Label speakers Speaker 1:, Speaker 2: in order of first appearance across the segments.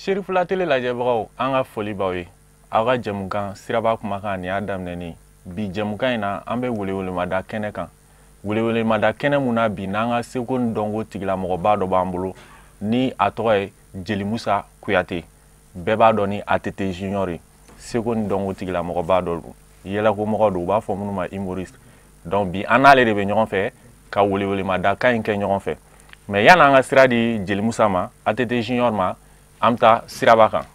Speaker 1: Serifula Télé lajɛbagaw, an ka foli b'aw ye. Aw ka jɛmukan Siraba Kumakan nin y'a daminɛnen. Bi jɛmukan in na, an bɛ welewelemada kɛnɛ kan. Welewelemada kɛnɛ mun na bi n'an ka seko ni dɔnko tigilamɔgɔba dɔ b'an bolo ni a tɔgɔ ye Jeli Musa Kuyate. Bɛɛ b'a dɔn ni ATT Junior ye. Seko ni dɔnko tigilamɔgɔba dɔ don. Yɛlɛkomɔgɔ don, u b'a fɔ minnu ma humoriste. Donc bi an n'ale de bɛ ɲɔgɔn fɛ ka welewelemada kan in kɛ ɲɔgɔn fɛ. Mais yan'an ka sira di Jeli Musa ma, ATT Junior ma, an bɛ taa siraba kan.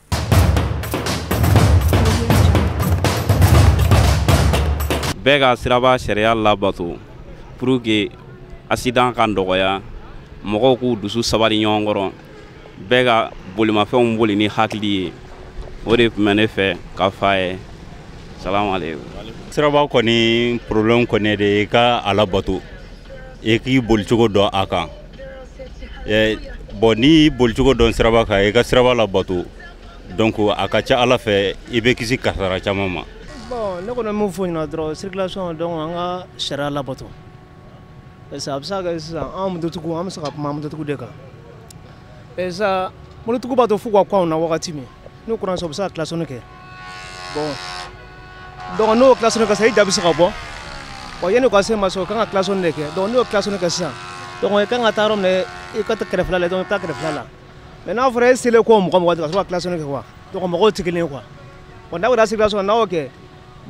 Speaker 2: Bɛɛ ka siraba sariya labato pour que accident ka nɔgɔya, mɔgɔw k'u dusu sabali ɲɔgɔn kɔrɔ, bɛɛ ka bolimafɛnw boli ni hakili ye. O de tun bɛ ne fɛ ka f'a ye. Salamu aleykum.
Speaker 3: Siraba kɔni problème kɔni de i ka a labato, i k'i bolicogo dɔn a kan. Bon, n'i bolicogo dɔn siraba kan, i ka siraba labato, donc a ka ca Ala fɛ i bɛ kisi kasara caman ma.
Speaker 4: Bon, ne kɔni bɛ mun fɔ ɲɛna dɔrɔn, circulation, donc an ka sariya labato. Parce que a bɛ se ka kɛ sisan an mototigiw, an bɛ se ka kuma mototigiw de kan. Sisan mototigiw b'a to f'u ka kun anw na wagati min, n'u kunna sisan u bɛ se ka klaxon kɛ. Bon, donc n'o klaxon kɛ sisan, i ja bɛ se ka bɔ. Bon, yanni u ka se ma sisan, u kan ka klaxon de kɛ. Donc n'u ye klaxon kɛ sisan, donc i kan ka taa yɔrɔ min na, i ka taa kɛrɛfɛla la, donc i bɛ taa kɛrɛfɛla la. Mais n'a fɔra e selen kɔ mɔgɔ mɔgɔ ka sɔrɔ ka klaxon kɛ quoi, donc mɔgɔw tɛ kelen ye quoi. Bon, n'a kɛra circulation n'a y'o kɛ,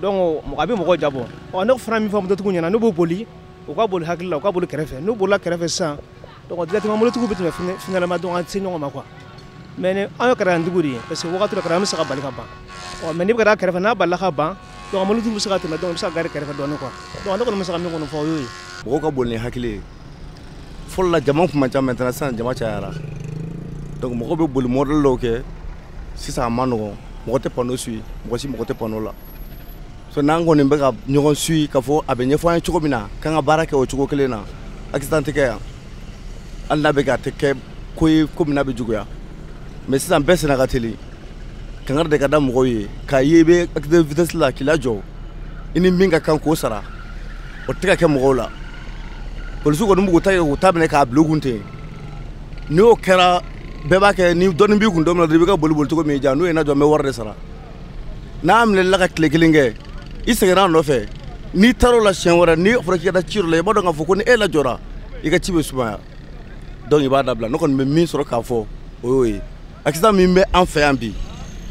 Speaker 4: donc a bɛ mɔgɔw jabɔ. Ɔ ne fana min fɔ mototigiw ɲɛna, n'u b'u boli, u ka boli hakili la, u ka boli kɛrɛfɛ. N'u bolila kɛrɛfɛ sisan, donc directement mototigiw bɛ tɛmɛ finalement, donc an tɛ se ɲɔgɔn ma quoi. Mais ni an ye karantigiw de ye, parce que wagati dɔ kɛra an bɛ se ka bali ka ban. Ɔ mais n'i bɛ ka taa kɛrɛfɛ, n'a balila ka ban, donc mototigiw bɛ se ka tɛmɛ, donc i bɛ se ka gari kɛrɛfɛ dɔɔnin quoi. Donc ne kɔni bɛ se ka min kɔni fɔ, o y'o ye.
Speaker 5: Mɔgɔw ka boli ni hakili ye. Fɔlɔ la jama kun man ca, maintenant sisan jama cayara. Donc mɔgɔw bɛ boli modèle dɔw kɛ, sisan a man nɔgɔn, mɔgɔ tɛ panneau suit, mɔgɔ si mɔgɔ tɛ panneau la. So n'an kɔni bɛ ka ɲɔgɔn suit k'a fɔ a bɛ ɲɛfɔ an ye cogo min na, k'an ka baara kɛ o cogo kelen na, accident tɛ kɛ yan. Hali n'a bɛ kɛ, a tɛ kɛ ko ye ko min n'a bɛ juguya. Mais sisan bɛɛ senna ka teli. Kangari de ka da mɔgɔw ye, k'a ye i bɛ accident vitesse la k'i lajɔ, i ni min ka kan k'o sara, o tɛ ka kɛ mɔgɔw la. Polisiw kɔni b'u ta kɛ k'u ta minɛ k'a bila u kun ten. N'o kɛra, bɛɛ b'a kɛ ni dɔɔni b'i kun don min na dɔrɔn, i bɛ ka boli boli cogo min ja, n'o ye lajɔ, n bɛ wari de sara. N'a minɛlila ka tile kelen kɛ, i seginna a nɔfɛ, n'i taara o la siɲɛ wɛrɛ, n'i fɔra k'i ka taa ci dɔ la, i b'a dɔn k'a fɔ ko ni e lajɔra, i ka ci bɛ sumaya. Donc i b'a dabila. Ne kɔni bɛ min sɔrɔ k'a fɔ, o y'o ye. Accident min bɛ an fɛ yan bi,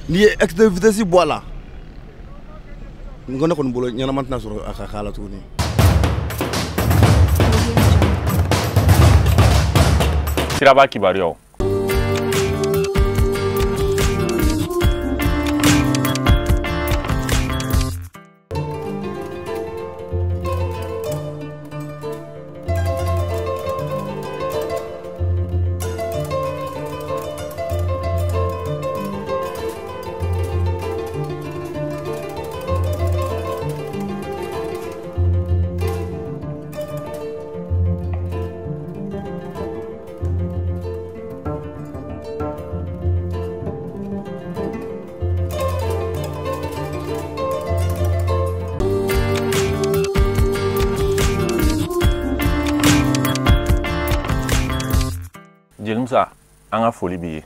Speaker 5: n'i ye accident vitesse bɔ a la, n ko ne kɔni bolo ɲɛnama tɛna sɔrɔ a ka k'a la tuguni.
Speaker 1: Siraba kibaruyaw. Jeli Musa, an ka foli b'i ye.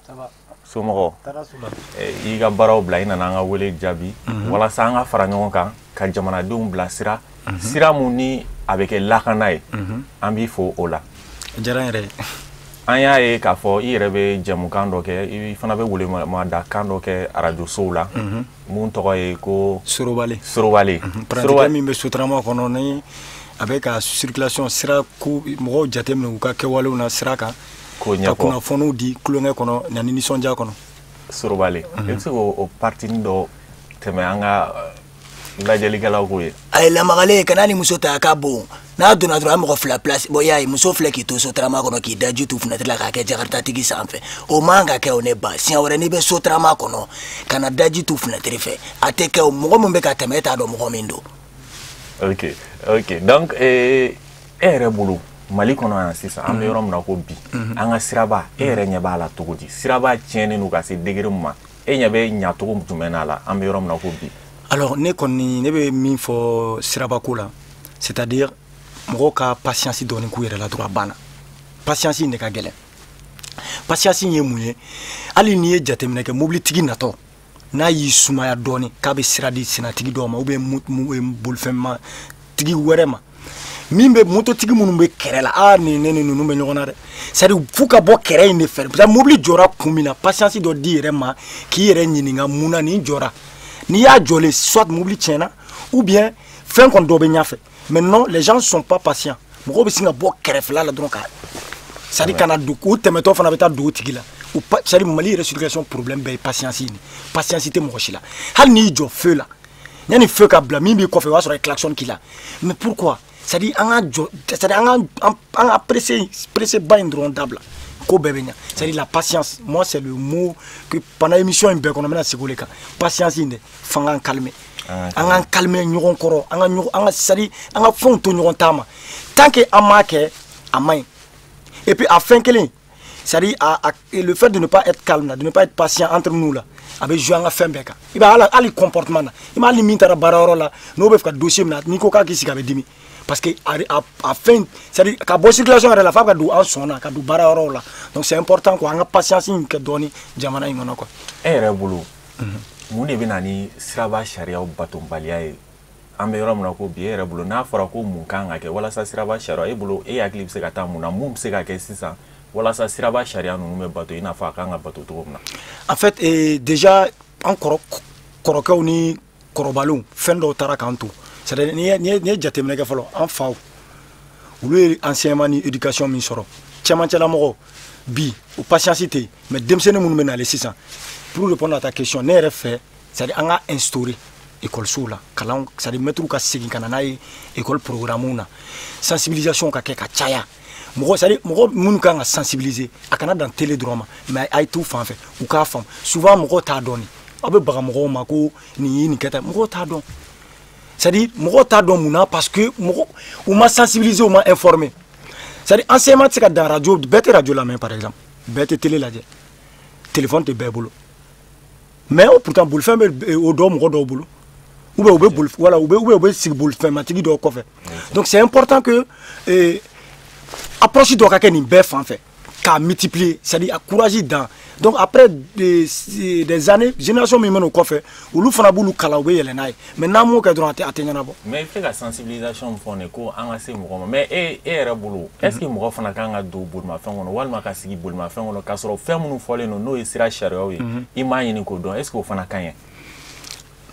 Speaker 1: Somɔgɔw, i ka baaraw bila, i nana an ka wele jaabi walasa an ka fara ɲɔgɔn kan ka jamanadenw bilasira sira mun ni a bɛ kɛ lakana ye. An b'i fo o la.
Speaker 6: A diyara n yɛrɛ ye.
Speaker 1: An y'a ye k'a fɔ i yɛrɛ bɛ jɛmukan dɔ kɛ, i fana bɛ welemada kan dɔ kɛ arajosow la, mun tɔgɔ ye ko
Speaker 6: Sorobale.
Speaker 1: Sorobale.
Speaker 6: Parantikɛ min bɛ Sotrama kɔnɔ, ni a bɛ ka circulation sira ko mɔgɔw jateminɛ u ka kɛwalew na sira kan,
Speaker 1: k'o
Speaker 6: ka
Speaker 1: ɲɛfɔ,
Speaker 6: kunnafoniw di tulonkɛ kɔnɔ ani nisɔndiya kɔnɔ.
Speaker 1: Sorobale, i bɛ se k'o partini dɔ tɛmɛ an ka lajɛlikɛlaw k'o ye.
Speaker 7: A ye lamagalen kana ni muso ta a ka bon, n'a donna dɔrɔn a mɔgɔ fila place bɔn, y'a ye muso filɛ k'i to Sotrama kɔnɔ k'i daji tu fenêtre la k'a kɛ Jakarta-tigi sanfɛ, o man ka kɛ o. Ne ba, siɲɛ wɛrɛ n'i bɛ Sotrama kɔnɔ, kana daji tu fenêtre fɛ, a tɛ kɛ o. Mɔgɔ min bɛ ka tɛmɛ, e t'a dɔn mɔgɔ min don.
Speaker 1: Ok, donc e yɛrɛ bolo, Mali kɔnɔ yan sisan, an bɛ yɔrɔ min na ko bi, an ka siraba, e yɛrɛ ɲɛ b'a la cogo di? Siraba tiɲɛnen don ka se degré min ma, e ɲɛ bɛ ɲacogo jumɛn na la, an bɛ yɔrɔ min na ko bi?
Speaker 6: Alors ne kɔni, ne bɛ min fɔ sirabako la, c'est à dire mɔgɔw ka patience dɔɔni k'u yɛrɛ la dɔrɔn, a banna. Patience in de ka gɛlɛn. Patience in ye mun ye? Hali n'i ye jateminɛ kɛ, mobilitigi natɔ n'a y'i sumaya dɔɔni k'a bɛ sira di senatigi dɔw ma ou bien bolifɛnma tigi wɛrɛ ma, min bɛ mototigi minnu bɛ kɛrɛ la, aa nin ne ni ninnu bɛ ɲɔgɔn na dɛ. C'est à dire f'u ka bɔ kɛrɛ in de fɛ, parce que mobili jɔra kun min na, patience dɔ di yɛrɛ ma k'i yɛrɛ ɲininka mun na nin jɔra. N'i y'a jɔlen, soit mobili tiɲɛna ou bien fɛn kɔni dɔ bɛ ɲɛfɛ. Mais non, les gens sont pas patients. Mɔgɔw bɛ sin ka bɔ kɛrɛfɛla la dɔrɔn ka, c'est à dire ka na don, u tɛmɛtɔ fana bɛ taa don o tigi la. C'est à dire Mali yɛrɛ circulation problème bɛɛ ye patience ye. Patience tɛ mɔgɔ si la. Hali n'i jɔ feu la, yanni feu ka bila, min b'i kɔfɛ o b'a sɔrɔ a ye klaxon k'i la. Mais pourquoi? C'est à dire an ka jɔ, c'est à dire an ka pressé pressé ba in dɔrɔn dabila, ko bɛɛ bɛ ɲa. C'est à dire la patience, moi c'est le mot que pendant émission in bɛɛ kɔnɔ n bɛna segin o de kan. Patience in dɛ, f'an k'an calmer, an k'an calmer ɲɔgɔn kɔrɔ, an ka ɲɔgɔn, an ka, c'est à dire an ka fɛnw to ɲɔgɔn ta ma. Tant que an m'a kɛ, a man ɲi. Et puis a fɛn kelen, c'est à dire le fait de ne pas être calme là, de ne pas être patient entre nous là, a bɛ jouer an ka fɛn bɛɛ kan. I b'a hali comportement na, i m'a hali min taara baarayɔrɔ la n'o bɛ fɛ ka dossier minɛ, n'i ko k'a k'i sigi a bɛ dimi. Parce que a fɛn, c'est à dire ka bɔ circulation yɛrɛ la f'a ka don an sɔn na ka don baarayɔrɔw la. Donc c'est important quoi, an ka patience in kɛ dɔɔni jamana in kɔnɔ quoi.
Speaker 1: E yɛrɛ bolo, mun de bɛ na ni siraba sariyaw batonbaliya ye an bɛ yɔrɔ min na ko bi? E yɛrɛ bolo, n'a fɔra ko mun kan ka kɛ walasa siraba sariya, e bolo, e hakili bɛ se ka taa mun na? Mun bɛ se ka kɛ sisan walasa siraba sariya ninnu bɛ bato i n'a fɔ a kan ka bato cogo min na?
Speaker 6: En fait, déjà an kɔrɔ kɔrɔkɛw ni kɔrɔbalenw, fɛn dɔw taara k'an to. C'est à dire n'i ye jateminɛ kɛ fɔlɔ, an faw olu ye enseignement ni éducation min sɔrɔ cɛmancɛlamɔgɔw, bi o patience tɛ yen. Mais denmisɛnnin minnu bɛ nalen sisan, pour répondre à ta question, ne yɛrɛ fɛ, c'est à dire an ka instaurer école la kalan, c'est à dire maître ka segin ka na n'a ye école programme na, sensibilisation ka kɛ ka caya. Mɔgɔ, c'est à dire mɔgɔ minnu kan ka sensibiliser, a kana dan télé dɔrɔn ma, mais a ye t'u fan fɛ u k'a faamu. Souvent mɔgɔw t'a dɔn, aw bɛ baga mɔgɔw ma ko nin ye nin kɛ tan, mɔgɔw t'a dɔn. C'est à dire mɔgɔw t'a dɔn mun na? Parce que mɔgɔ u ma sensibiliser, u ma informer. C'est à dire enseignement tɛ se ka dan radio, bɛɛ tɛ radio lamɛn par exemple, bɛɛ tɛ télé lajɛ, téléphone tɛ bɛɛ bolo. Mais pourtant bolifɛn bɛ o dɔw mɔgɔ dɔw bolo, ou bien u bɛ boli, voilà, ou bien u bɛ sigi bolifɛnmatigi dɔw kɔfɛ. Donc c'est important que approche dɔ ka kɛ nin bɛɛ fan fɛ k'a multiplier, c'est à dire a courage dan. Donc après des années, génération min bɛ n'o kɔfɛ, olu fana b'olu kalan, u bɛ yɛlɛ n'a ye. Mais n'an m'o kɛ dɔrɔn, a tɛ ɲɛnabɔ.
Speaker 1: Mais i bɛ ka sensibilisation fɔ nin ko an ka se mɔgɔ ma, mais e yɛrɛ bolo, est ce que mɔgɔ fana kan ka don bolimafɛn kɔnɔ walima ka sigi bolimafɛn kɔnɔ k'a sɔrɔ fɛn minnu fɔlen don n'o ye sira sariyaw ye, i m'a ɲini k'o dɔn, est ce que o fana ka ɲi?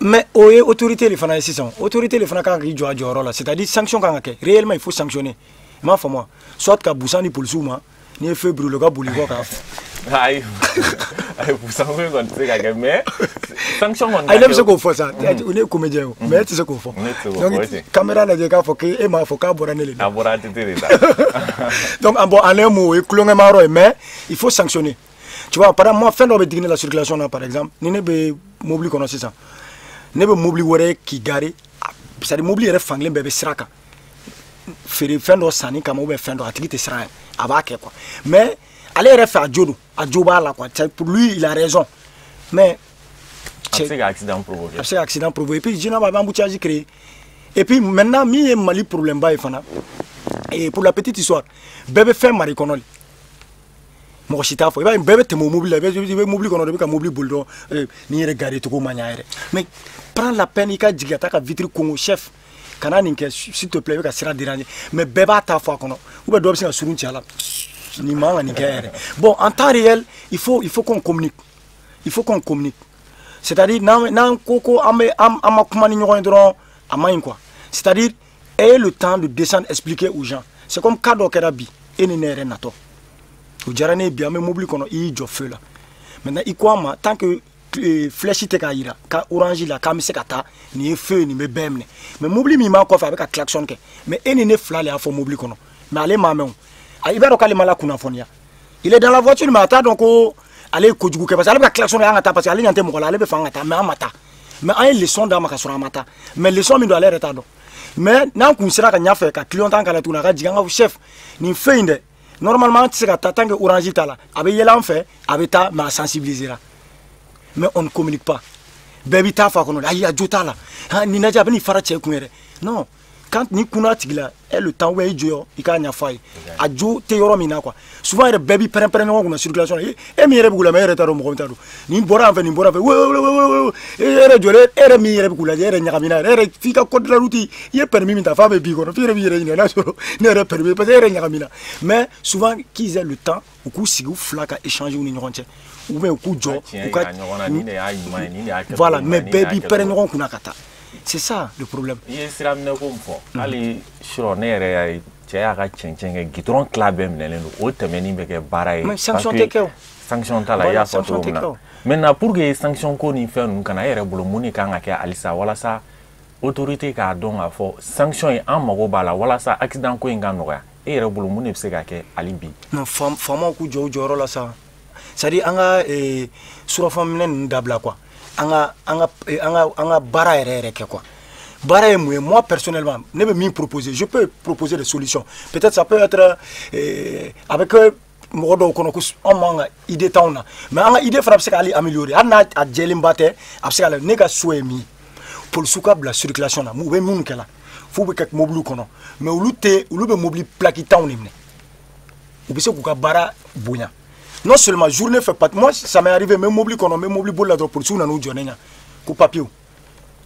Speaker 6: Mais o ye autorité de fana ye sisan, autorité de fana kan k'i jɔ a jɔyɔrɔ la, c'est à dire sanction kan ka kɛ. Réellement, il faut sanctionner, i m'a faamu wa? Soit ka busan di polisiw ma, n'i ye feu brûler, u ka boli kɔ ka
Speaker 1: Ayi ayi, busan ko in kɔni tɛ se ka kɛ, mais sanction kɔni.
Speaker 6: Ayi, ne bɛ se k'o fɔ sa, ne ye comédien o, mais e tɛ se k'o fɔ.
Speaker 1: Ne tɛ se k'o fɔ.
Speaker 6: Donc caméra lajɛ k'a fɔ k'e m'a fɔ k'a bɔra ne de
Speaker 1: da. A bɔra ATT de da.
Speaker 6: Donc bon, en un mot, o ye tulonkɛma yɔrɔ ye, mais il faut sanctionner, tu vois. Par exemple, moi, fɛn dɔ bɛ digi ne la circulation na. Par exemple, ni ne bɛ mobili kɔnɔ sisan, ne bɛ mobili wɛrɛ k'i garer, c'est à dire mobili yɛrɛ fankelen bɛɛ bɛ sira kan, feere fɛn dɔ sanni kama ou bien fɛn dɔ, a tigi tɛ siran yɛrɛ, a b'a kɛ quoi. Mais ale yɛrɛ fɛ, a jo don, a jo b'a la quoi. Pour lui, il a raison, mais
Speaker 1: a bɛ se ka accident provoquer.
Speaker 6: A bɛ se ka accident provoquer. Et puis généralement a bɛ embouteillage créer. Et puis maintenant, min ye Mali problème ba ye fana, et pour la petite histoire, bɛɛ bɛ fɛn mara i kɔnɔ de, mɔgɔ si t'a fɔ. I b'a ye, bɛɛ bɛ tɛmɛ o mobili la, i bɛ mobili kɔnɔ, i bɛ ka mobili boli dɔrɔn, nin yɛrɛ garer cogo ma ɲa yɛrɛ. Mais prends la peine i ka jigin ka taa ka vitre kongo, chef, kana nin kɛ s'il te plaît, i bɛ ka sira déranger. Mais bɛɛ b'a ta fɔ a kɔnɔ, ou bien dɔ bɛ se ka surun ci a la, nin man ka nin kɛ yɛrɛ. Bon, en temps réel, il faut qu'on communique, il faut qu'on communique. C'est-à-dire n'an ko an bɛ an ma kuma ni ɲɔgɔn ye dɔrɔn, a man ɲi quoi. C'est-à-dire ayez le temps de descendre, expliquer aux gens. C'est comme cas dɔ kɛra bi, e ni ne yɛrɛ natɔ, o diyara ne ye. Bi an bɛ mobili kɔnɔ, i y'i jɔ feu la. Maintenant i ko an ma, tant que flèche tɛ k'a yira ka orange la k'an bɛ se ka taa, nin ye feu ye, nin bɛ bɛɛ minɛ. Mais mobili min b'an kɔfɛ, a bɛ ka klaxon kɛ, mais e ni ne fila de y'a fɔ mobili kɔnɔ, mais ale m'a mɛn o. I b'a dɔn k'ale ma la kunnafoniya, il est dans la voiture, mais a t'a dɔn ko ale ye kojugu kɛ, parce que ale bɛ ka klaxon kɛ an ka taa, parce que ale ɲɛ tɛ mɔgɔ la, ale bɛ fɛ an ka taa, mais an ma taa. Mais an ye leçon d'a ma ka sɔrɔ an ma taa, mais leçon min don, ale yɛrɛ t'a dɔn. Mais n'an kun sera ka ɲɛfɛ ka clignotant k'a la tuguni, a ka jigin, an ka chef, nin feu in dɛ, normalement an tɛ se ka taa tant que orange t'a la. A bɛ yɛlɛ an fɛ, a bɛ taa, mais a sensibilisera. Mais on ne communique pas, bɛɛ b'i ta fɔ a kɔnɔ. Ayi, a jo t'a la, nin lajɛ, a bɛ n'i fara cɛ kun yɛrɛ. Non, Quand ni kunna tigi la, e le temps i jɔ i k'a ɲɛfɔ a ye, a jo tɛ yɔrɔ min na quoi. Souvent yɛrɛ bɛɛ b'i pɛrɛn-pɛrɛn ɲɔgɔn kunna circulation na. E min yɛrɛ bɛ k'u lamɛn, e yɛrɛ t'a dɔn mɔgɔ min t'a dɔn, nin bɔra yan fɛ, nin bɔra yan fɛ, e yɛrɛ jɔlen, e yɛrɛ min yɛrɛ bɛ k'u lajɛ, e yɛrɛ ɲagamina yɛrɛ, e yɛrɛ f'i ka code de la route, i ye permis min ta f'a bɛ b'i kɔnɔ, f'i yɛrɛ b'i yɛrɛ ɲininka n'a sɔrɔ ne yɛrɛ permis, parce que e yɛrɛ ɲagamina. Mais souvent qu'ils aient le temps, u k'u sigi u fila ka échanger u ni ɲɔgɔn cɛ, ou bien u k'u jɔ u ka, voilà, mais bɛɛ b'i pɛrɛn ɲɔgɔn kunna ka taa. C'est ça le problème.
Speaker 1: I ye sira minɛ ko min fɔ, hali surɔ ne yɛrɛ y'a ye, cɛ y'a ka cɛncɛn kɛ, goudron tila bɛɛ minɛlen don, o tɛmɛni bɛ kɛ baara ye.
Speaker 6: Mais sanction tɛ kɛ o.
Speaker 1: Sanction t'a la, i y'a fɔ cogo min na. Maintenant, pour que sanction ko ni fɛn ninnu kana, e yɛrɛ bolo mun de kan ka kɛ halisa walasa autorité k'a dɔn k'a fɔ sanction in an mago b'a la walasa accident ko in ka nɔgɔya? E yɛrɛ bolo mun de bɛ se ka kɛ hali bi?
Speaker 6: Non, faamaw k'u jɔ u jɔyɔrɔ la sa. C'est à dire an ka surafɛnminɛ ninnu dabila quoi. An ka baara yɛrɛ yɛrɛ kɛ quoi. Baara ye mun ye? Moi personnellement, ne bɛ min proposer, je peux proposer des solutions. Peut-être ça peut être avec mɔgɔ dɔw kɔnɔ ko anw m'an ka idée t'anw na, mais an ka idée fana bɛ se k'ale améliorer, hali n'a a jɛlenba tɛ, a bɛ se ka. Ne ka so ye min ye, polisiw ka bila circulation na, u bɛ minnu kɛ la, f'u bɛ kɛ mobili kɔnɔ, mais olu tɛ, olu bɛ mobili plaque tanw de minɛ, u bɛ se k'u ka baara bonya. Non seulement journée fɛ, moi ça m'est arrivé, n bɛ mobili kɔnɔ, n bɛ mobili boli la dɔrɔn, polisiw nan'u jɔ ne ɲɛ ko papier.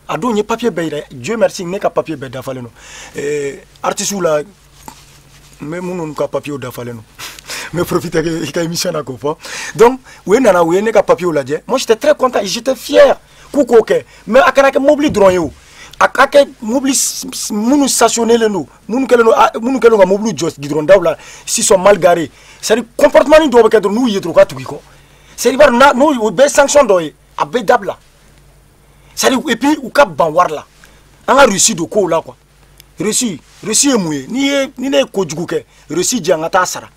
Speaker 6: A don n ye papier bɛɛ yira, Dieu merci, ne ka papier bɛɛ dafalen don. Artistes la, n bɛ minnu ka papier dafalen don, n bɛ profiter i ka émission na k'o fɔ. Donc u ye nana, u ye ne ka papier lajɛ, moi j'étais très content, j'étais fier k'u k'o kɛ. Mais a kana kɛ mobili dɔrɔn ye o, a ka kɛ mobili minnu stationné len don, minnu kɛlen don ka mobili jɔ goudron daw la, s'ils sont mal garés, c'est à dire comportement ni dɔw bɛ kɛ dɔrɔn, n'u ye dɔrɔn u ka tugu i kɔ, c'est à dire i b'a dɔn n'o o bɛɛ sanction dɔ ye, a bɛɛ dabila. C'est à dire, et puis u ka ban wari la, an ka reçu don kow la quoi. Reçu ye mun ye? N'i ye, ni ne ye kojugu kɛ, reçu di yan ka taa sara,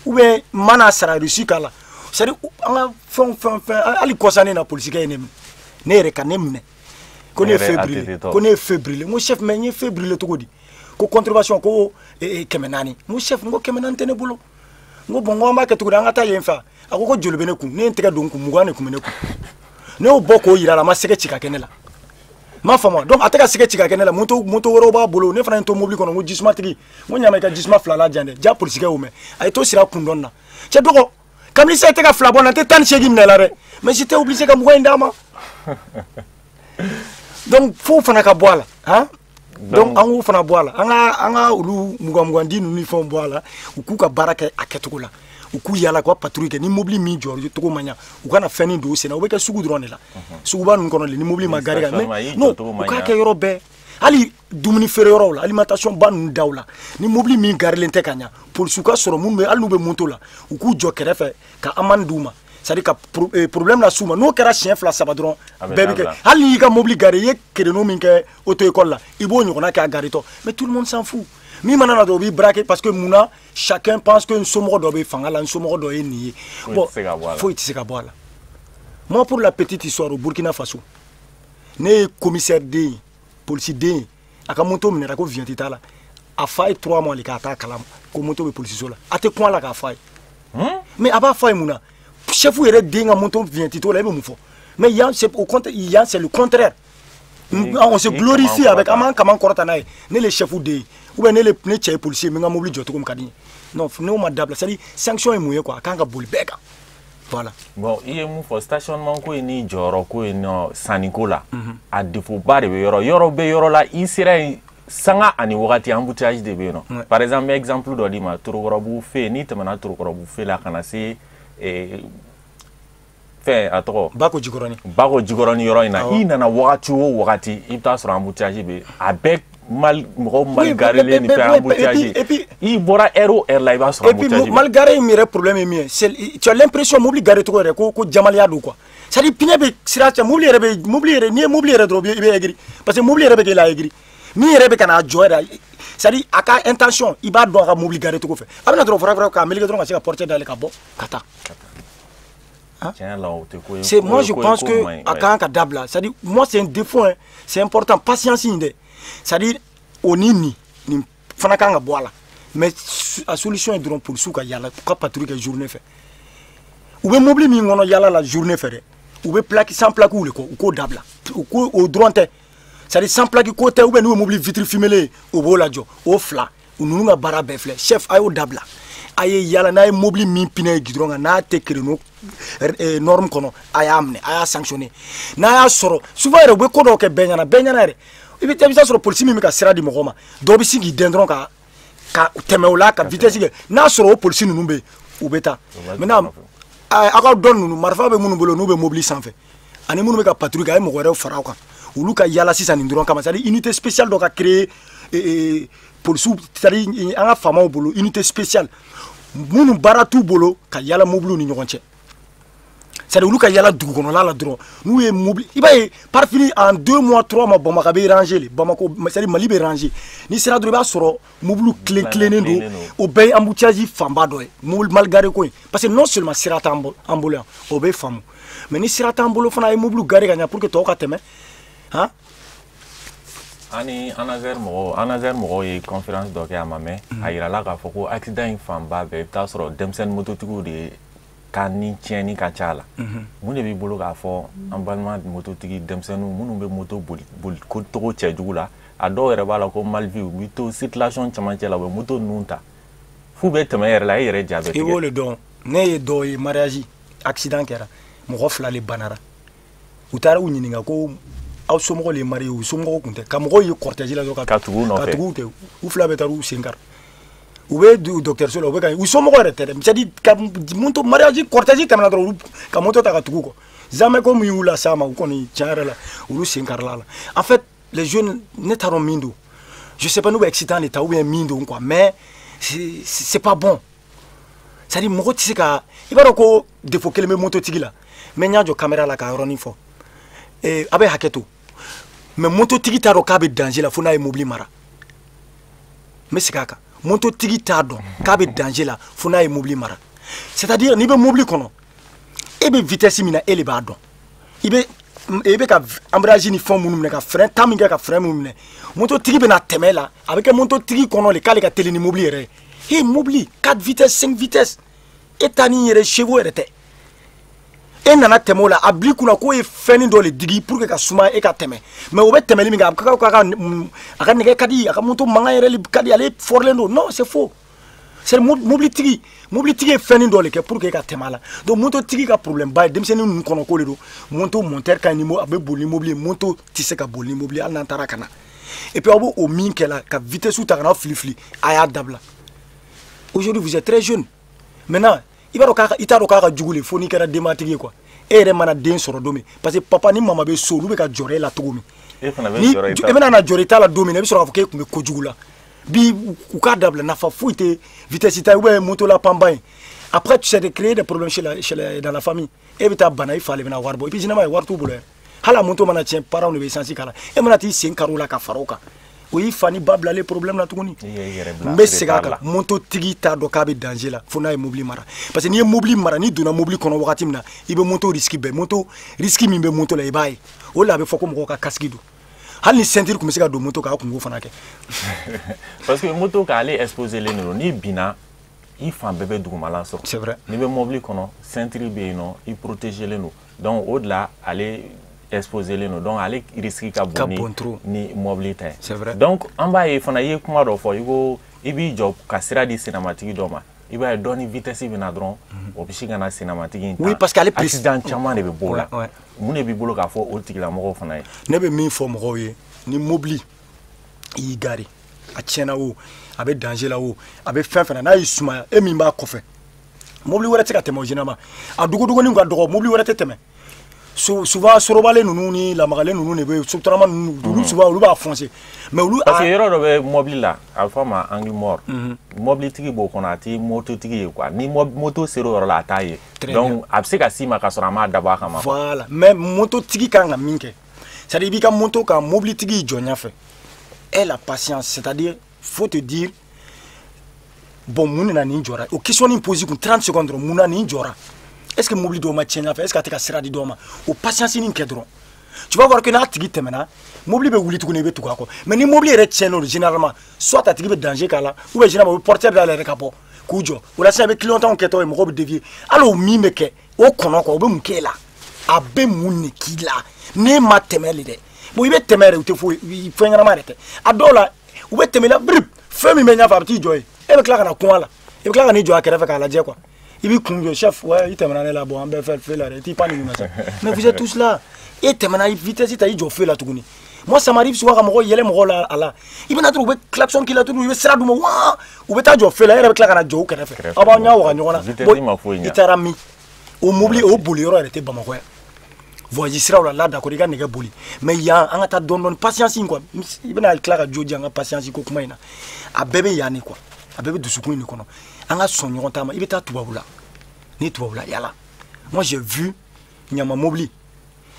Speaker 6: ou bien n mana sara, reçu k'a la. C'est à dire an ka fɛn fɛn fɛn, hali kɔsa ne na, polisikɛ ye ne minɛ, ne yɛrɛ ka ne minɛ ko ne ye feu brûlé, ko ne ye feu brûlé. N ko chef, mais n ye feu brûlé cogo di? Ko contravention, ko 400. N ko chef, n ko 400 tɛ ne bolo. N ko bon, n ko an b'a kɛ cogo di? An ka taa yen fɛ. A ko ko joli bɛ ne kun? Ne ye n tɛgɛ don n kun, 20 de kun bɛ ne kun. Ne y'o bɔ k'o yira a la, a ma sɛgɛ ci ka kɛ ne la, n m'a faamu. Donc a tɛ ka sɛgɛ ci ka kɛ ne la, moto moto wɛrɛw b'a bolo. Ne fana ye n to mobili kɔnɔ, n ko jisumatigi, n ko ɲama i ka jisuma fila la jan dɛ. Ja polisikɛ y'o mɛn, a ye to sira kun dɔɔni na. Cɛ dɔgɔ, kabini sisan i tɛ ka fila bɔ n na, n tɛ 18 minɛ la dɛ, mais j'étais obligé ka 20 in d'a ma. Donc f'o fana ka bɔ a la han. Donc an k'o fana bɔ a la, an ka olu 20 20 di ninnu ni fɛnw bɔ a la, u k'u ka baara kɛ a kɛcogo la, u k'u yala k'u ka patrouille kɛ. Ni mobili min jɔ cogo ma ɲa, u kana fɛnnin don u sen na. U bɛ kɛ sugu dɔrɔn de la, suguba ninnu kɔnɔ de, ni mobili ma garer ka, mais non, u k'a kɛ yɔrɔ bɛɛ, hali dumuni feere yɔrɔw la, alimentation ba ninnu daw la, ni mobili min garilen tɛ ka ɲa, polisiw ka sɔrɔ minnu bɛ, hali n'u bɛ moto la, u k'u jɔ kɛrɛfɛ ka amende d'u ma, c'est à dire ka problème las'u ma. N'o kɛra siɲɛ fila saba dɔrɔn, bɛɛ bɛ kɛ. Hali n'i y'i ka mobili garer, i ye créneau min kɛ auto école la, i b'o ɲɔgɔnna kɛ a garetɔ, mais tout le monde s'en fout. Min mana na dɔrɔn, u b'i braquer, parce que mun na? Chacun pense que n somɔgɔ dɔ bɛ fanga la, n somɔgɔ dɔ ye nin ye. Bon, foyi tɛ se ka bɔ a la. Moi, pour la petite histoire, au Burkina Faso, ne ye commissaire den ye, polisi den ye, a ka moto minɛra ko vignette t'a la. A fa ye 3 mois de k'a t'a kalama ko moto bɛ polisiso la. A tɛ kun a la k'a f'a ye, mais a b'a f'a ye mun na? Chef yɛrɛ den ka moto vignette t'o la, e bɛ mun fɔ? Mais yan, c'est au contraire, yan c'est le contraire, on se glorifie avec, an b'an kaman kɔrɔta n'a ye, ne le chef den ye, ou bien ne le, ne cɛ ye policier ye, n bɛ n ka mobili jɔ cogo min ka di n ye. Non, n'o ma dabila, c'est à dire sanction ye mun ye quoi, a kan ka boli bɛɛ kan, voilà.
Speaker 1: Bon, i ye mun fɔ stationnement ko in ni jɔyɔrɔ ko in nɔ sanniko la, a défaut ba de bɛ yɔrɔ yɔrɔ bɛ yɔrɔ la, i sera yen sanga ani wagati, embouteillage de bɛ yen nɔ. Par exemple, n bɛ exemple dɔ d'i ma, Torokɔrɔbugu fɛ, n'i tɛmɛna Torokɔrɔbugu fɛ la ka na se fɛn a tɔgɔ
Speaker 6: Bako Jikɔrɔni.
Speaker 1: Bako Jikɔrɔni yɔrɔ in na, i nana wagati o wagati, i bɛ taa sɔrɔ embouteillage bɛ a bɛɛ mal, mɔgɔw mal garelen ni fɛn, embouteillage. I bɔra heure o heure la, i b'a sɔrɔ embouteillage.
Speaker 6: Et puis mal garé in yɛrɛ problème ye min ye, c'est tu as l'impression mobili garé cogo yɛrɛ ko jamaliya don quoi. C'est à dire pneu bɛ sira cɛ, mobili yɛrɛ bɛ, mobili yɛrɛ, n'i ye mobili yɛrɛ dɔrɔn, i bɛ aigri, parce que mobili yɛrɛ bɛ k'e la aigri, min yɛrɛ bɛ ka n'a jɔ yɛrɛ, c'est à dire a ka intention, i b'a dɔn a ka mobili garé cogo fɛ, a bɛna dɔrɔn fara fara k'a meleke dɔrɔn ka se ka portière dayɛlɛ ka bɔ ka taa. C'est moi, je pense que a kan ka dabila. C'est à dire, moi, c'est un défaut, hein. C'est important, patience in dɛ, c'est à dire o ni nin fana kan ka bɔ a la. Mais a solution ye dɔrɔn polisiw ka yala, u ka patrouille kɛ journée fɛ. U bɛ mobili min kɔnɔ yala la journée fɛ dɛ, u bɛ plaque sans plaque de kɔ, u k'o dabila. U k'o o dɔrɔn tɛ, C'est-à-dire sans plaque ko tɛ, ou bien n'u ye mobili vitre fumée o b'o lajɔ. O fila ninnu ka baara bɛɛ filɛ. Chef, a y'o dabila. A ye yala n'a ye mobili min pinɛ ye goudron kan, n'a tɛ créneau norme kɔnɔ, a y'a minɛ, a y'a sanctionner. N'a y'a sɔrɔ souvent yɛrɛ, u bɛ ko dɔw kɛ bɛɛ ɲɛna, bɛɛ ɲɛna yɛrɛ. I bɛ taa sɔrɔ polisi min bɛ ka sira di mɔgɔ ma, dɔw bɛ sin k'i dɛn dɔrɔn ka tɛmɛ o la ka vitesse kɛ. N'a sɔrɔ o polisi ninnu bɛ yen, u bɛ taa. Maintenant, aw ka dɔn ninnu, marifa bɛ minnu bolo, n'u bɛ mobili sanfɛ ani minnu bɛ ka patrouille kɛ, a ye mɔgɔ wɛrɛw fara aw kan, olu ka yala sisan nin dɔrɔn kama. C'est à dire unité spéciale dɔ ka créer polisiw, c'est à dire an ka faamaw bolo, unité spéciale minnu baara t'u bolo ka yala mobiliw ni ɲɔgɔn cɛ. C'est à dire olu ka yala dugu kɔnɔla la dɔrɔn. N'u ye mobili, i b'a ye, par fini en 2 mois, 3 mois, Bamakɔ bɛ ranger le. Bamakɔ, c'est à dire Mali bɛ ranger. N'i sera dɔrɔn, i b'a sɔrɔ mobiliw tilen tilennen don. O bɛɛ ye embouteillage fanba dɔ ye, mobili mal garé ko in. Parce que non seulement sira t'an bolo yan, o bɛ faamu, mais ni sira t'an bolo fana, a ye mobili garer ka ɲɛ pour que tɔw ka tɛmɛ han.
Speaker 1: Ani ANASER mɔgɔw, ANASER mɔgɔw ye conférence dɔ kɛ, a ma mɛn, a yirala k'a fɔ ko accident in fanba bɛɛ, i bɛ taa sɔrɔ denmisɛnnin mototigiw de ye ka ni tiɲɛni ka ca la. Mun de b'i bolo k'a fɔ an balima mototigi denmisɛnninw minnu bɛ moto boli boli ko togo cɛjugu la? A dɔw yɛrɛ b'a la ko mal vu, u bɛ to circulation camancɛ la, u bɛ moto ninnu ta f'u bɛ tɛmɛ e yɛrɛ la, e yɛrɛ ja bɛ
Speaker 6: I b'o
Speaker 1: tigɛ.
Speaker 6: Le dɔn, ne ye dɔw ye, mariage accident kɛra, mɔgɔ fila le banara. U taara u ɲininka ko aw somɔgɔw le ye marié? U somɔgɔw kun tɛ, ka mɔgɔw ye cortège la dɔrɔn
Speaker 1: ka tugu u
Speaker 6: ka
Speaker 1: nɔfɛ.
Speaker 6: Tugu u tɛ, u fila bɛɛ taara u sen kari, u bɛ dɔgɔtɔrɔso la, u bɛ ka u somɔgɔw yɛrɛ tɛ dɛ. C'est à dire ka moto, mariage cortège tɛmɛna dɔrɔn, olu ka moto ta ka tugu u kɔ. Jamais ko min y'u las'a ma, u kɔni, tiɲɛ yɛrɛ la, olu sen karila la. En fait, les jeunes, ne t'a dɔn min don, je sais pas n'u bɛ excitant de ta ou bien min don quoi, mais c'est pas bon. C'est à dire mɔgɔ tɛ se ka, i b'a dɔn ko défaut kelen bɛ mototigi la, mais n y'a jɔ caméra la k'a yɔrɔnin fɔ. A bɛ hakɛ to, mais mototigi t'a dɔn k'a bɛ danger la fo n'a ye mobili mara. N bɛ segin a kan: mototigi t'a dɔn k'a bɛ danger la fo n'a ye mobili mara. C'est à dire n'i bɛ mobili kɔnɔ, e bɛ vitesse min na, e de b'a dɔn. I bɛ ka embrayage ni fɛn minnu minɛ, ka frein temps min kɛ, ka frein minnu minɛ, mototigi bɛna tɛmɛ la, a bɛ kɛ mototigi kɔnɔ de k'ale ka teli ni mobili yɛrɛ ye. He, mobili 4 vitesses, 5 vitesses, e ta ni yɛrɛ chevaux yɛrɛ tɛ, e nana tɛmɛ o la, a bil'i kunna k'o ye fɛnnin dɔ le digi pour que ka suma e ka tɛmɛ. Mais o bɛ tɛmɛli min kɛ, a bɛ k'a ka nɛgɛ ka di, a ka moto mankan yɛrɛ ka di, ale fɔrilen don. Non, c'est faux. C'est mobilitigi ye fɛnnin dɔ le kɛ pour que e ka tɛmɛ a la. Donc mototigi ka problème ba ye denmisɛnnin ninnu kɔnɔ ko de don. Moto monteur ka ɲi ni a bɛ boli ni mobili ye, moto tɛ se ka boli ni mobili hali n'an taara ka na. Et puis aw b'o min kɛ la, ka vitesse ta ka na fili fili, a y'a dabila. Aujourd'hui, vous êtes très jeune. Maintenant, i b'a dɔn k'a i t'a dɔn k'a ka jugu le fo n'i kɛra denbatigi ye quoi. E yɛrɛ mana den sɔrɔ don min, parce que papa ni mama bɛ so, olu bɛ ka jɔrɔ e la cogo min,
Speaker 1: e fana bɛ
Speaker 6: ni
Speaker 1: jɔrɔ i ta.
Speaker 6: E bɛna na jɔrɔ i ta la don min na, i bɛ sɔrɔ k'a fɔ k'e tun bɛ kojugu la. Bi, u k'a dabila, nafa foyi tɛ vitesse ta ou bien moto la panban ye. Après, tu sais, de créer des problèmes chez la, chez la, dans la famille. E bɛ taa bana, i fa le bɛna wari bɔ. Et puis généralement, wari t'u bolo yɛrɛ. Hali a moto mana tiɲɛ, parents de bɛ essence k'a la. E mana t'i sen kari o la ka fara o kan, o y'i fa ni ba bilalen problème la tuguni.
Speaker 1: I y'i yɛrɛ bila
Speaker 6: N bɛ segin a
Speaker 1: retard
Speaker 6: kan:
Speaker 1: la.
Speaker 6: Mototigi t'a dɔn k'a bɛ danger la fo n'a ye mobili mara. Parce que n'i ye mobili mara, n'i donna mobili kɔnɔ wagati min na, i bɛ moto risque bɛɛ, moto risque min bɛ moto la, i b'a ye. O de la a bɛ fɔ ko mɔgɔw ka casque don. Hali ni ceinture tun bɛ se ka don moto kan, a kun k'o fana kɛ.
Speaker 1: Parce que moto k'ale exposé len don, n'i binna, i fan bɛɛ bɛ dugumala sɔrɔ.
Speaker 6: C'est vrai.
Speaker 1: N'i bɛ mobili kɔnɔ, ceinture bɛ yen nɔ, i protégé len don. Donc o de la, ale exposé len don, donc ale risque ka
Speaker 6: Ka
Speaker 1: bon ni
Speaker 6: bon trop.
Speaker 1: Ni mobili ta ye.
Speaker 6: C'est vrai.
Speaker 1: Donc an b'a ye fana, i ye kuma dɔ fɔ, i ko i b'i jɔ ka sira di senamatigi dɔ ma, i b'a ye dɔ ni vitesse bɛ na dɔrɔn, o bɛ sin ka na senamatigi in ta.
Speaker 6: Oui, parce que ale
Speaker 1: accident caman de bɛ bɔ o la. Mun de b'i bolo k'a fɔ o tigilamɔgɔw fana ye?
Speaker 6: Ne bɛ min fɔ mɔgɔw ye: ni mobili i y'i garer, a tiɲɛna o, a bɛ danger la o, a bɛ fɛn fɛn na, n'a y'i sumaya, e min b'a kɔfɛ, mobili wɛrɛ tɛ se ka tɛmɛ o. Généralement, a dogodogonin ka dɔgɔ, mobili wɛrɛ tɛ tɛmɛ. Souvent sorobalen ninnu ni lamagalen ninnu de bɛ sotarama ninnu, olu souvent olu b'a foncer, mais olu
Speaker 1: Parce que yɔrɔ dɔ bɛ mobili la, a bɛ fɔ a ma angle mort. Mobilitigi b'o kɔnɔ, a ti mototigi ye quoi. Ni moto sera o yɔrɔ la, a t'a ye.
Speaker 6: Très
Speaker 1: Donc a bɛ se ka s'i ma k'a sɔrɔ a m'a dabɔ a kama quoi.
Speaker 6: Voilà, mais mototigi kan ka min kɛ, c'est à dire i b'i ka moto kan, mobilitigi y'i jɔ ɲɛfɛ, aie la patience. C'est à dire faut te dire: bon, mun de na nin jɔra? O question nin pose kun 30 secondes dɔrɔn: mun na nin jɔra? Est ce que mobili dɔw ma tiɲɛ ɲɛfɛ? Est ce que a tɛ ka sira di dɔw ma? O patience nin kɛ dɔrɔn, tu vas voir que n'a tigi tɛmɛna, mobili bɛ wuli tuguni, i bɛ tugu a kɔ. Mais ni mobili yɛrɛ tiɲɛnen don, généralement soit a tigi bɛ danger k'a la, ou bien généralement u bɛ porteur dayɛlɛ yɛrɛ ka bɔ k'u jɔ. O la sisan, i bɛ clientèle kɛtɔ ye, mɔgɔw bɛ dévier. Hali o min bɛ kɛ o kɔnɔ quoi, o bɛ mun k'e la? A bɛ mun de k'i la? Ne ma tɛmɛ le dɛ. Bon, i bɛ tɛmɛ yɛrɛ, u tɛ foyi, fɛn ɲɛnama yɛrɛ tɛ. A dɔw la, u bɛ tɛmɛ la, brip, fɛn min bɛ ɲɛfɛ, a bɛ t'i jɔ yen. E bɛ tila ka na kun a la. I bɛ tila ka n'i jɔ a kɛrɛfɛ k'a lajɛ quoi. I b'i kun jɔ, chef, ouais, i tɛmɛna ne la, bon, an bɛɛ fɛ feu la dɛ, i t'i pan nin kunna sa. Mais vous êtes tous là. E tɛmɛna, i vitesse ta, i jɔ feu la tuguni. Moi, ça m'arrive souvent ka mɔgɔw yɛlɛ mɔgɔw la a la. I bɛna dɔrɔn, u bɛ klaxon k'i la tuguni, i bɛ sira d'u ma, waa, u bɛ taa jɔ feu la, e yɛrɛ bɛ tila ka na jɔ u kɛrɛfɛ. Aw b'aw ɲɛ waga ɲɔgɔn na.
Speaker 1: Vitesse ma foyi ɲa.
Speaker 6: I taara min? O mobili, o boli yɔrɔ yɛrɛ tɛ Bamakɔ yan. Voyage siraw la, là, d'accord, i ka nɛgɛ boli. Mais yan, an ka taa dɔɔni dɔɔni, patience in quoi. I bɛna tila ka jo di an ka patience ko kuma in na. A bɛɛ bɛ yan de quoi. A bɛɛ bɛ dusukun in de kɔnɔ. An ka sɔn ɲɔgɔn ta ma. I bɛ taa tubabu la. Ni tubabu la yala. Moi, j'ai vu ɲama mobili.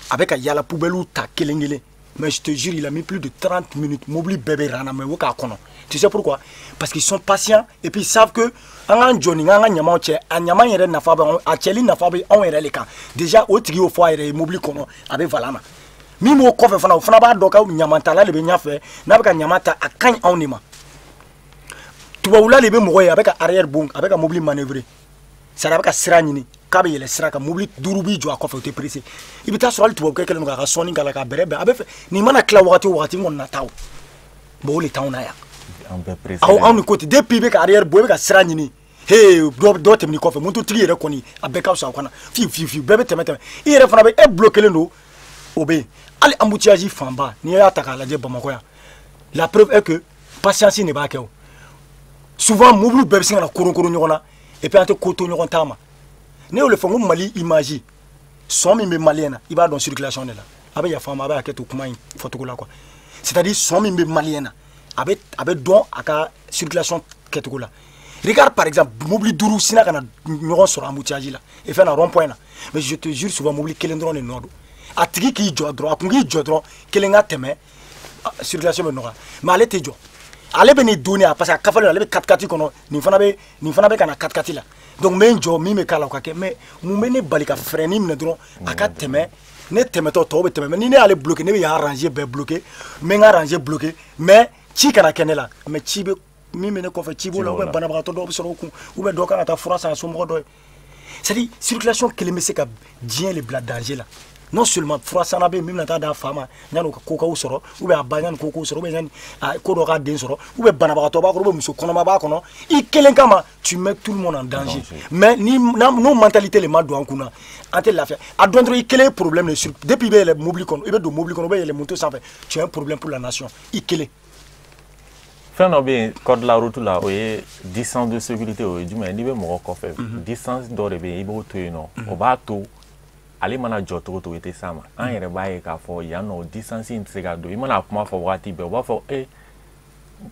Speaker 6: A bɛ ka yala poubelle ta kelen kelen. Mais je te jure, il a mis plus de 30 minutes. Mobili bɛɛ bɛ rana, mais o k'a kɔnɔ. Tu sais pourquoi? Parce qu'ils sont patients et puis ils savent que an k'an jɔ nin k'an ka ɲamaw cɛ, a ɲama yɛrɛ nafa bɛ anw, a cɛli nafa bɛ anw yɛrɛ de kan. Déjà, o tigi y'o fɔ a yɛrɛ ye mobili kɔnɔ, a bɛ volant na. Min b'o kɔfɛ fana, o fana b'a dɔn ko ɲamantala de bɛ ɲɛfɛ, n'a bɛ ka ɲama ta, a ka ɲi anw de ma. Tubabula de bɛ mɔgɔ ye, a bɛ ka arrière bon, a bɛ ka mobili manœuvrer. C'est-à-dire a bɛ ka sira ɲini k'a bɛ yɛlɛ sira kan, mobili duuru b'i jɔ a kɔfɛ, o tɛ pressé. I bɛ taa sɔrɔ hali tubabukɛ kɛlen don k'a ka sɔnni k'a la k'a bɛrɛ bɛn. A bɛ fɛ nin mana tila wagati o wagati, n kɔni na taa o. Bon, o de t'anw na yan.
Speaker 1: An bɛɛ pressé.
Speaker 6: Aw anw ni ko ten, depuis i bɛ ka arrière bɔ, i bɛ ka sira ɲini. Hey, dɔ tɛmɛn'i kɔfɛ, mototigi yɛrɛ kɔni, a bɛɛ ka fisa o kana. Fiu fiu fiu, bɛɛ bɛ tɛmɛ tɛmɛ. I yɛrɛ fana bɛ e bloqué len don, o bɛ yen. Hali embouteillage fanba, n'i y'a ta k'a lajɛ Bamakɔ yan. La preuve est que patience de b'a kɛ o. Souvent, mobili bɛɛ bɛ sin ka na koron koron ɲɔgɔn na. Et puis an tɛ ko to ɲɔgɔn ta ma. Ne y'o de fɔ n ko Mali image, sɔn min bɛ malien na, i b'a dɔn circulation de la. A bɛ yafa n ma, a bɛ hakɛ to kuma in fɔcogo la quoi. C'est-à-dire sɔn min bɛ malien na, a bɛ dɔn a ka circulation kɛcogo la. Regarde par exemple, mobili duuru sina ka na ɲɔgɔn sɔrɔ embouteillage la, et fɛn na rond point na. Mais je te jure, souvent mobili kelen dɔrɔn de nɔ don. A tigi k'i jɔ dɔrɔn, a kun k'i jɔ dɔrɔn, kelen ka tɛmɛ, circulation bɛ nɔgɔya. Mais ale tɛ jɔ. Ale bɛ nin donni a parce que a kafalen don, ale bɛ 4x4 kɔnɔ, nin fana bɛ ka na 4x4 la. Donc n bɛ n jɔ, min bɛ k'a la o ka kɛ. Mais mun bɛ ne bali ka frein minɛ dɔrɔn a ka tɛmɛ, ne tɛmɛtɔ tɔw bɛ tɛmɛ. Mais ni ne y'ale bloqué, ne bɛ yan rangée bɛɛ bloqué, n bɛ n ka rangée bloqué, mais ci kana kɛ ne la. Mais ci bɛ min bɛ ne kɔfɛ, ci b'o la, ou bien banabagatɔ dɔw bɛ sɔrɔ o kun, ou bien dɔ kan ka taa fura san a somɔgɔ dɔ ye. C'est-à-dire circulation kelen bɛ se ka diɲɛ de bila danger la. Non seulement fura sanna bɛ yen min bɛna taa d'a fa ma yanni o ka ko k'aw sɔrɔ, ou bien a ba yanni ko k'o sɔrɔ, ou bien yanni ko dɔ k'a den sɔrɔ, ou bien banabagatɔ b'a kɔnɔ, ou bien muso kɔnɔma b'a kɔnɔ. I kelen kama, tu mets tout le monde en danger. Mais ni n'o mentalité le ma don an kunna, an tɛ lafiya. A dɔn dɔrɔn i kelen ye problème de sur depuis i bɛ yɛlɛ mobili kɔnɔ, i bɛ don mobili kɔnɔ, i bɛ yɛlɛ moto sanfɛ, tu es un problème pour la nation. I kelen.
Speaker 1: Fɛn dɔ bɛ yen code de la route la, o ye distance de sécurité, o ye jumɛn ye? N'i bɛ mɔgɔ kɔfɛ, distance dɔ de bɛ yen, i b'o to yen nɔ, o b'a to ale mana jɔ cogo cogo i tɛ s'a ma. An yɛrɛ b'a ye k'a fɔ yan nɔ distance in tɛ se ka don. I mana kuma fɔ wagati bɛɛ, u b'a fɔ e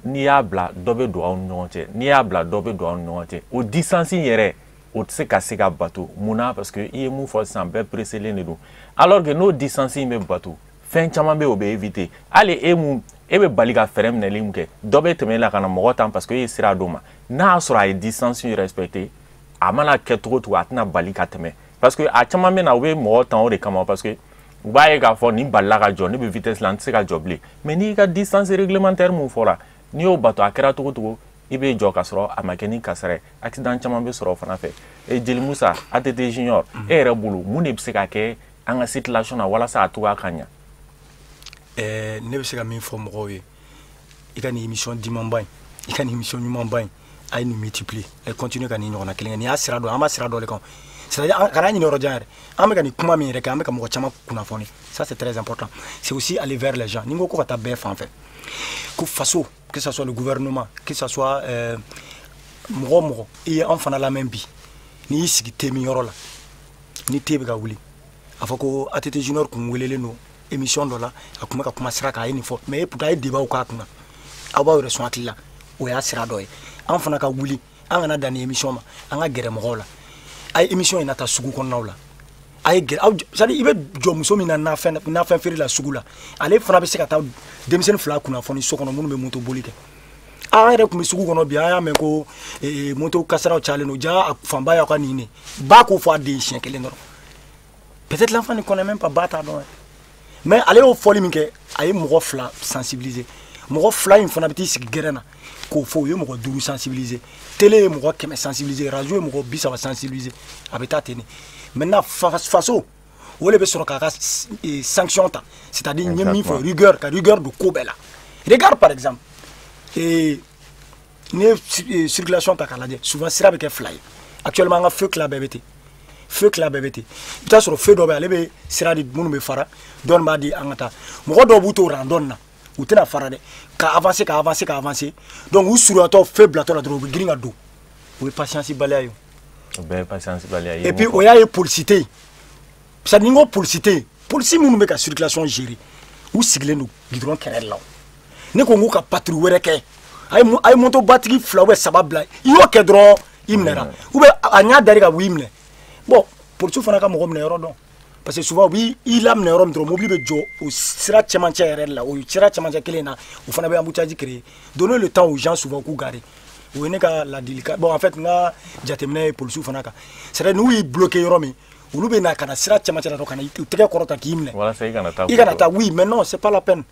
Speaker 1: n'i y'a bila dɔ bɛ don aw ni ɲɔgɔn cɛ, n'i y'a bila dɔ bɛ don aw ni ɲɔgɔn cɛ. O distance in yɛrɛ, o tɛ se ka se ka bato. Munna? Parce que i ye mun fɔ sisan, bɛɛ presselen de don. Alors que n'o distance in bɛ bato, fɛn caman bɛ yen o bɛ éviter. Hali e mun e bɛ bali ka fɛɛrɛ minɛli min kɛ, dɔ bɛ tɛmɛ e la ka na mɔgɔ tan parce que e ye sira d'o ma. N'a y'a sɔrɔ a ye distance in respecter, a mana kɛ cogo cogo, a tɛna bali ka tɛmɛ. Parce que a caman bɛ na, u bɛ mɔgɔ tan o de kama, parce que u b'a ye k'a fɔ nin balila ka jɔ, ne bɛ vitesse la, n tɛ se ka jɔ bilen. Mais n'i ka distance réglementaire mun fɔra, n'i y'o bato, a kɛra cogo cogo, i bɛ jɔ ka sɔrɔ a ma kɛ ni kasara ye. Accident caman bɛ sɔrɔ o fana fɛ. E Jeli Musa, ATT Junior, e yɛrɛ bolo mun de bɛ se ka kɛ an ka circulation na walasa a cogoya ka ɲa?
Speaker 6: Ne bɛ se ka min fɔ mɔgɔw ye, i ka nin émission dimanba in, i ka nin émission ɲumanba in, a ye nin multiplier, a ye continuer ka nin ɲɔgɔnna kelen kɛ. Nin y'a sira dɔ ye, an b'a sira dɔ de kan. C'est-à-dire kana ɲini yɔrɔ jan yɛrɛ, an bɛ ka nin kuma min yɛrɛ kɛ, an bɛ ka mɔgɔ caman kunnafoni. Ça, c'est très important. C'est aussi aller vers les gens. Ni n ko ko ka taa bɛɛ fan fɛ, ko faso, que ça soit le gouvernement, que ça soit mɔgɔ o mɔgɔ i ye an fana lamɛn bi, n'i y'i sigi te min yɔrɔ la, ni te bɛ ka wuli, a fɔ ko ATT Junior kun welelen don émission dɔ la, a kun bɛ ka kuma sira kan, a ye nin fɔ, mais pourtant a ye débat k'a kunna, aw b'aw yɛrɛ sɔn hakili la, o y'a sira dɔ ye. An fana ka wuli, an kana dan nin émission ma, an ka gɛrɛ mɔgɔw la. A ye émission in na taa sugu kɔnɔnaw la, a ye gɛrɛ aw, c'est à dire i bɛ jɔ muso min na nafɛn feere la sugu la, ale fana bɛ se ka taa denmisɛnnin fila kunnafoni so kɔnɔ minnu bɛ moto boli kɛ. An yɛrɛ tun bɛ sugu kɔnɔ bi, an y'a mɛn ko moto kasaraw cayalen don, ja a fanba y'aw ka nin de ba k'o fɔ a den siɲɛ kelen dɔrɔn. Peut-être l'enfant ne connaît même pas, ba t'a dɔn. Mais ale y'o fɔli min kɛ, a ye mɔgɔ fila sensibiliser. Mɔgɔ fila in fana bɛ t'i sigi gɛrɛn na k'o fɔ, u ye mɔgɔ 5 sensibiliser. Télé ye mɔgɔ 100 sensibiliser, radio ye mɔgɔ 30 sensibiliser, a bɛ taa ten de. Maintenant faso, O de bɛ sɔrɔ k'a ka sanction ta, c'est-à-dire n ye min fɔ, rigueur, ka rigueur don ko bɛɛ la. Regarde par exemple, n'i ye circulation ta k'a lajɛ, souvent sira bɛ kɛ fila ye. Actuellement an ka feu tila bɛɛ bɛ ten, feu tila bɛɛ bɛ ten. I bɛ taa sɔrɔ feu dɔ bɛ yen, ale bɛ sira di minnu bɛ fara, dɔɔni b'a di an ka taa. Mɔgɔ dɔw b'u to randon na, u tɛna fara dɛ, ka avancer, ka avancer, ka avancer. Donc u surunyatɔ feu bilatɔ la dɔrɔn, u bɛ girin ka don. O ye patience baliya ye.
Speaker 1: O bɛɛ ye patience baliya ye.
Speaker 6: Et puis o y'a ye polisi tɛ yen. C'est à dire ni n ko polisi tɛ yen, polisi minnu bɛ ka circulation gérer, u sigilen don goudron kɛrɛ de la. Ne ko n ko ka patrouille wɛrɛ kɛ, a ye motobatigi 2 ou 3 bila, i y'o kɛ dɔrɔn i minɛra, ou bien a ɲɛ dar'i kan u y'i minɛ. Bon, polisiw fana ka mɔgɔ minɛ yɔrɔ dɔn, parce que souvent u b'i laminɛ yɔrɔ min dɔrɔn, mobili bɛ jɔ o sira cɛmancɛ yɛrɛ de la, o sira cɛmancɛ kelen na, o fana bɛ embouteillage créer. Donner le temps aux gens souvent k'u garer. O ye ne ka ladilikan. Bon, en fait n ka jateminɛ ye polisiw fana kan, c'est à dire n'u y'i bloqué yɔrɔ min, olu bɛ na ka na sira cɛmancɛ la dɔrɔn, ka na u tɛgɛ kɔrɔta k'i minɛ.
Speaker 1: Walasa i kana taa.
Speaker 6: I kana taa, oui, mais non, c'est pas la peine.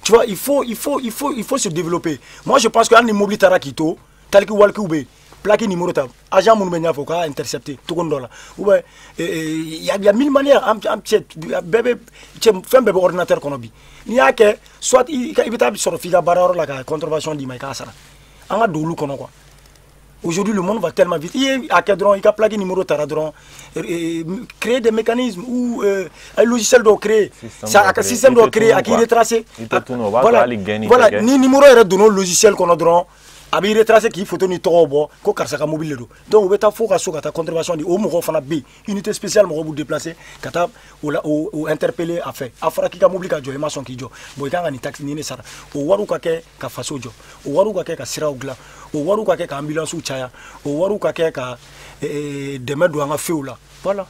Speaker 6: Tu vois, il faut se développer. Moi, je pense que hali ni mobili taara k'i to, taliki walikiw bɛ yen, plaque numéro ta, agent minnu bɛ ɲɛfɛ u k'a intercepter cogo dɔ la, ou bien il y a mille manières. An cɛ bɛɛ bɛ cɛ, fɛn bɛɛ bɛ ordinateur kɔnɔ bi. N'i y'a kɛ, soit i bɛ taa sɔrɔ f'i ka baarayɔrɔ la ka contravention d'i ma, i k'a sara. An ka don olu kɔnɔ quoi. Aujourd'hui, le monde va tellement vite. I ye a kɛ dɔrɔn, i ka plaque numéro taara dɔrɔn, créer des mécanismes ou un logiciel dɔw créer, a ka système dɔw créer, a k'i retracer. Voilà, voilà, ni numéro yɛrɛ donna o logiciel kɔnɔ dɔrɔn, a b'i retracer k'i photo ni tɔgɔw bɔ ko karisa ka mobili de don. Donc u bɛ taa fo ka so ka taa contravention di. O mɔgɔw fana bɛ yen, unité spéciale mɔgɔw b'u déplacer ka taa o la o interpeller a fɛ. A fɔra k'i ka mobili ka jɔ, i ma sɔn k'i jɔ. Bon, i kan ka nin taxe nin de sara. O wariw ka kɛ ka faso jɔ, o wariw ka kɛ ka siraw dilan, o wariw ka kɛ ka ambulance caya, o wariw ka kɛ ka dɛmɛ don an ka fɛnw la. Voilà.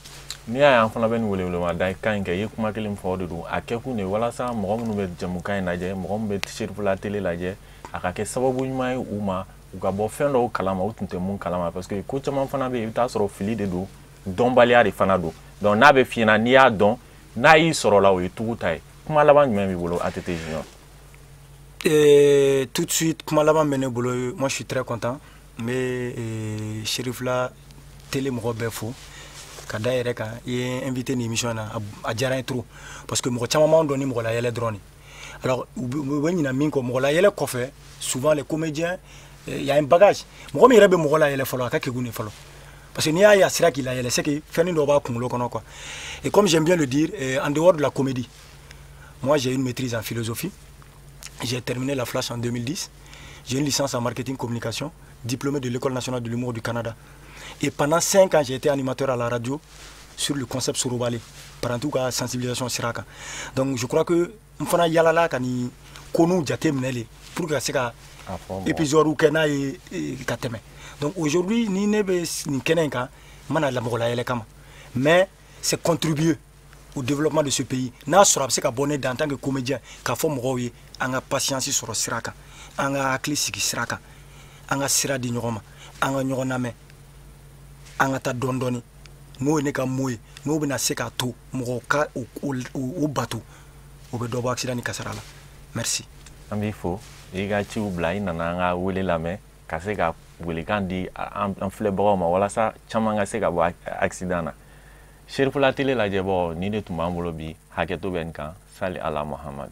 Speaker 1: N'i y'a ye an fana bɛ nin welewelemada kan in kɛ, i ye kuma kelen fɔ, o de don. A kɛkun de ye walasa mɔgɔ minnu bɛ jɛmukan in lajɛ, mɔgɔ min bɛ Cherifula télé lajɛ, a ka kɛ sababu ɲuman ye u ma, u ka bɔ fɛn dɔw kalama u tun tɛ mun kalama, parce que ko caman fana bɛ yen, i bɛ taa sɔrɔ fili de don, dɔnbaliya de fana don. Donc n'a bɛ f'i ɲɛna, n'i y'a dɔn, n'a y'i sɔrɔ la, o ye tugu ta ye. Kuma laban jumɛn b'i bolo, ATT Junior?
Speaker 6: Tout de suite, kuma laban bɛ ne bolo, moi je suis très content. N bɛ Cherifula télé mɔgɔ bɛɛ fo ka da yɛrɛ kan. I ye invité nin émission na, a diyara n ye trop, parce que mɔgɔ caman b'an dɔn ni mɔgɔ layɛlɛ dɔrɔn de. Alors u bɛ ɲina min kɔ, mɔgɔ layɛlɛ kɔfɛ, souvent les comédiens, il y a un bagage. Mɔgɔ min yɛrɛ bɛ mɔgɔ layɛlɛ fɔlɔ, a ka kegun de fɔlɔ, parce que n'i y'a ye a sera k'i layɛlɛ, c'est que fɛnnin dɔ b'a kunkolo kɔnɔ quoi. Et comme j'aime bien le dire, en dehors de la comédie, moi j'ai une maîtrise en philosophie. J'ai terminé la Flash en 2010. J'ai une licence en marketing communication, diplômé de l'École nationale de l'humour du Canada. Et pendant 5 ans, j'ai été animateur à la radio sur le concept Sorobale, par en tout cas sensibilisation sira kan. Donc je crois que n fana yalala ka nin ko n'u jate minɛ le pour que ka se ka épisode kɛ n'a ye ka tɛmɛ. Donc aujourd'hui, ni ne bɛ nin kɛnɛ in kan, n mana mɔgɔ layɛlɛ kama, mais c'est contribuer au développement de ce pays. N'a sɔrɔ a bɛ se ka bɔ ne da en tant que comédien k'a fɔ mɔgɔw ye, an ka patience sɔrɔ sira kan, an ka hakili sigi sira kan, an ka sira di ɲɔgɔn ma, an ka ɲɔgɔn lamɛn, an ka taa dɔɔni dɔɔni. N'o ye ne ka mot ye, n'o bɛna se k'a to mɔgɔw ka o bato, o bɛ dɔ bɔ accident ni kasara la. Merci.
Speaker 1: An b'i fo, i ka ciw bila, i nana an ka wele lamɛn ka se ka welekan di an filɛbagaw ma walasa caman ka se ka bɔ accident na. Cherifula télé lajɛbagaw, nin de tun b'an bolo bi. Hakɛto bɛ nin kan. Sali ala Muhamad.